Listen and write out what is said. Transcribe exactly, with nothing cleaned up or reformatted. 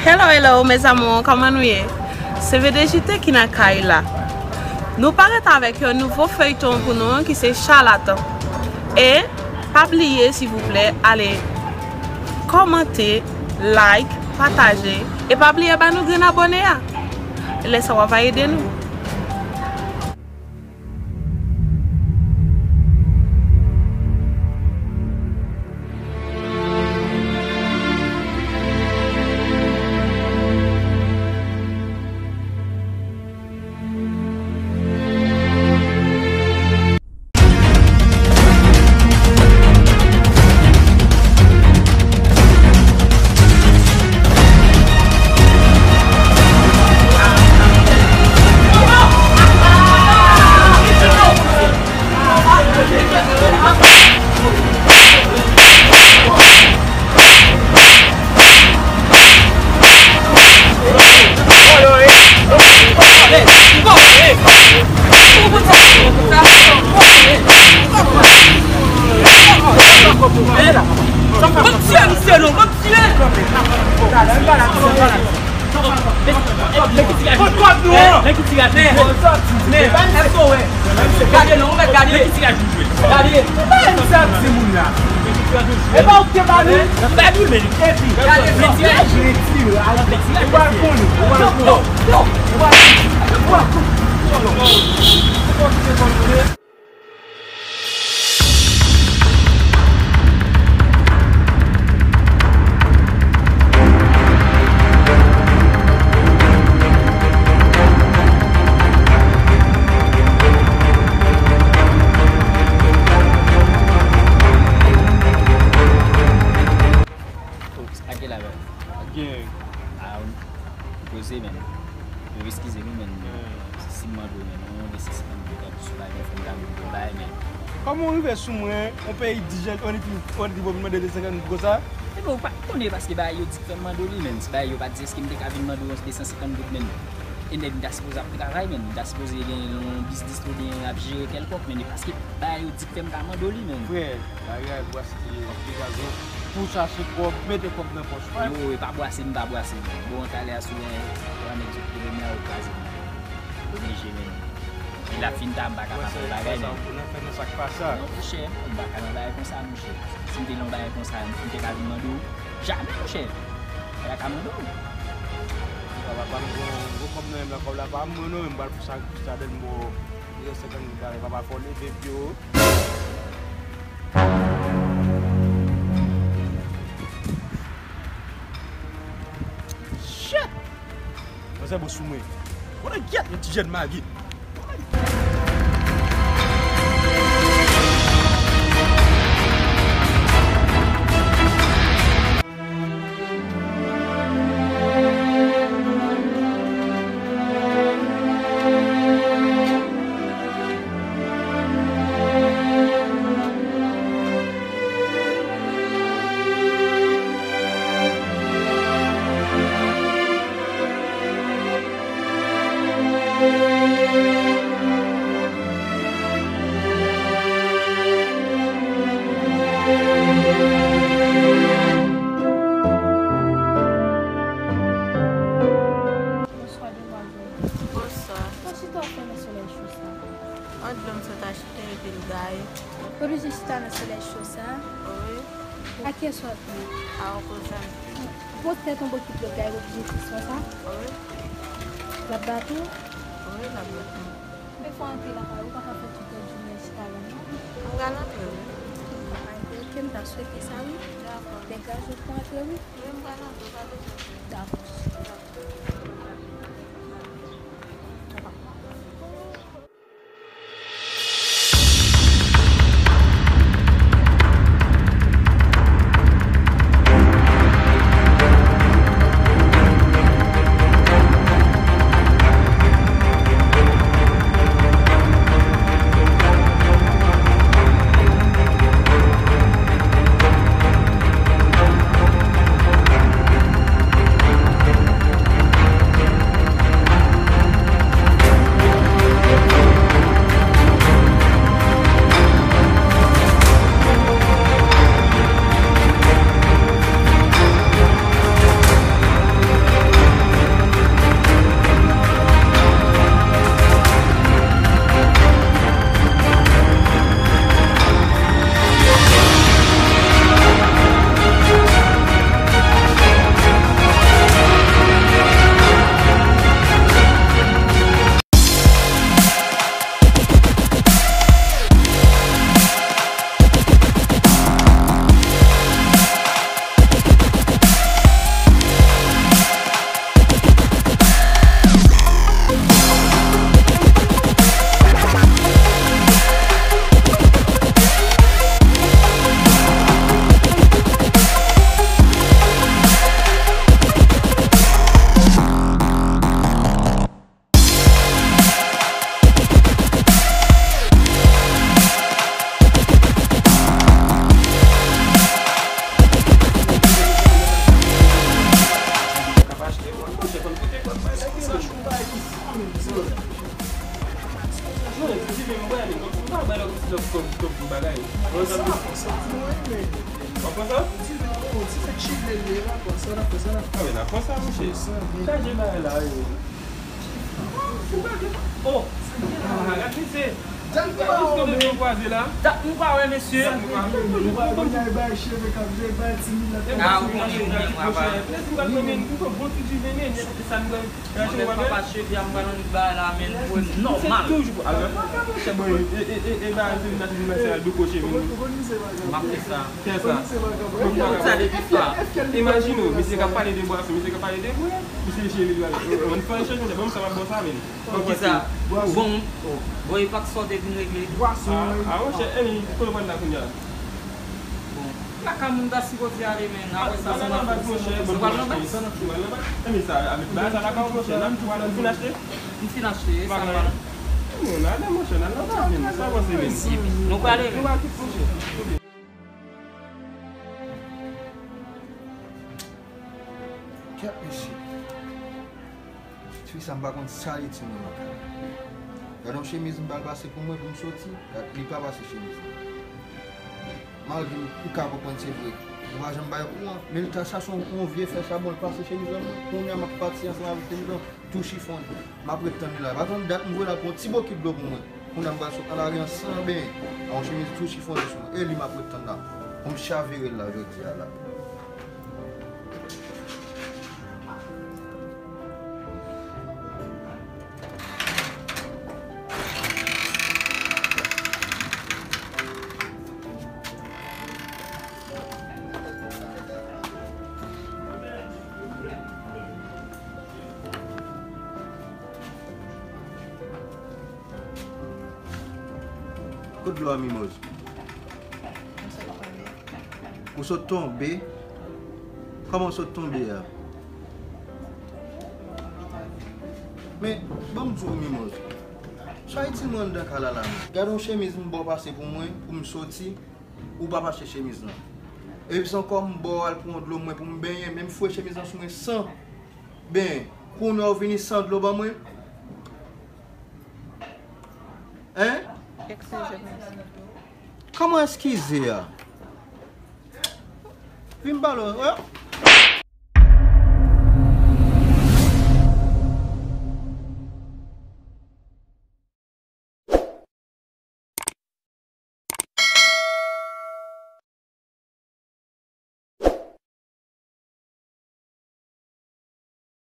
Hello, hello, mes amours, kòman nou ye? Se V D J T ki nan kay la. Nou parèt avèk yon nouvo feyton pou nou ki se Chalatan. E pa bliye, silvouplè, ale kòmante, like, pataje, e pa bliye ba nou grenn abòne a. Lè sa w ap ede nou. Ban m tiye misye non, ban m tiye l. Kot kòb nou an? Gade non, ou mèt gade. Gade. Ki bagay sa ap di moun la? E pa ou ki te ba nou? Epi, gade, retire, retire. Ou pral konnen, ou pral konnen. Ou pral konnen. Oops, a ki la, bro? Gen. A, poze, men. Yo eskize nou, men. Si m mande w, men, yon de senk senkant goud, an plis, ou pa gen fè m ta vin pou bay, men. Kòman w rive sou mwen, yon peyi dijèn, on iti, on iti pou vin mande de senk senkant goud konsa? Epi ou pa konnen paske bagay yo di k fè m mande w li, men. Si bagay yo pa di, èske m te ka vin mande w yon de senk senkant goud, men? E nèg m ta sipoze ap travay, men. M ta sipoze gen yon biznis oubyen ap jere kèlkonk, men. E paske bagay yo di k fè m ka mande w li, men. Frè, bagay bwase, wap degaje w pou chache kòb, mete kòb nan pòch, frè. Yo, e pa bwase, m pa bwase, men. Bon, talè a sou yon twa nèg sot kote m la, yo kraze m. Yo deje, men. Lè l ap fin ta, m pa ka pa fè bagay, men. Nan fè nan sa k pa sa. Non, monchè, m pa ka nan bagay konsa, monchè. Si m te nan bagay konsa, m te ka vin mande w? Jamè, monchè. M pa ka mande w. Papa, m gon, gon kòb nan men m la, kòb la pa mwen non, men m pral fè sa, sa dènye mo. Li gen senkant goud la, papa, fò leve pye w. Shit! Manzè bon sou mwen. Konnen gyèt yon ti jèn magi. Bonswa, demwazèl. Bonswa. Sa chita w fè nan solèy cho sa? Yon dlo m sot achte epi l gaye. Oblije chita nan solèy cho sa? Wi. A kiyès w ap vin? A yon kouzin. Pote tèt yon bokit dlo gaye, w oblije fè swa sa? Wi. L ap bat ou? Wi, l ap bat mwen. Men fò w antre lakay ou, ou pa ka fè tout lòt jounen chita la non. M pral antre wi. Antre, ok, m ta swete sa wi. Dakò. Degaje w pou antre wi. Wi, m pral antre, pa bezwen. Dakò. Konsa, konsa, ti mwen, men. Ou konsa? Ti, oh, ti fè chile, li, la, konsa, la, konsa, la. Ah, men, la, konsa, monchè. Chaje bagay la, yo. Oh! Ah, gad misye. Gad misye de pye kwaze la. Dat nou pa wè, mesye. Ah, ou konnen, men, mwen pa. Mwen pa cheve a, mwen pa nan nèg bagay la, men, mwen nòmal. Toujou, alò, monchè, bon, e, e, e, e, bagay, se li, se li, se li, do koche, men. M ap fè sa. Fè sa. Fè sa depi sa. Imajine w, misye ka pale de bwason, misye ka pale de bwè, misye cheve li, ann fè echanj, monchè, ban m sa, m ap ba w sa, men. Poukisa? Bon, bon, e pa k sa w te vin regle. Ah, ah, monchè, e, kote w pral la kounye a? Bon, lakay moun ta sipoze ale, men, apre sa, se nan baz, monchè, bon, pral nan baz. Ou pral nan baz? E, men sa, avèk bagay sa lakay ou, monchè, nan, ou fin achte? M fin achte, e sa m pral. Bon, n ale, monchè, n al nan baz, men, sa w panse, men? Nou prale, men. Nou pral tout, monchè. Kèt mesye. Tifi sa m pa konn sa li di mwen nan kay la. Gade yon chemiz m ba l pase pou mwen pou m soti, gad, li pa pase chemiz la. Malgre m ka konprann se vre, m pa janm bay kouran, men l ta chache yon, yon vye fè sa bon, l pase chemiz lan pou mwen. Kounye a m ap pati ansanm avèk chemiz lan, tou chifonnen. M ap ret tann li la. Pa tann dat m voye l al pran yon ti bokit dlo pou mwen. Kounye a m pral sot nan lari an san benyen, ak yon chemiz tou chifonnen sou mwen. E li m ap ret tann la. Pou m chavire l la jodi a la. Kot dlo a, Mimoz? Ou sot tonbe? Kòman w sot tonbe a? Men, ban m di w, Mimoz. Sa itil mwen anndan kay la la, men. Gade yon chemiz m ba w pase pou mwen, pou m soti, ou pa pase chemiz lan. Epi se ankò m ba w al pran dlo mwen pou m benyen, men m foure chemiz lan sou mwen san benyen. Kounye a w vini san dlo ban mwen? Hein? Eskize, mesye. Kòman eskize a? Vin pale w,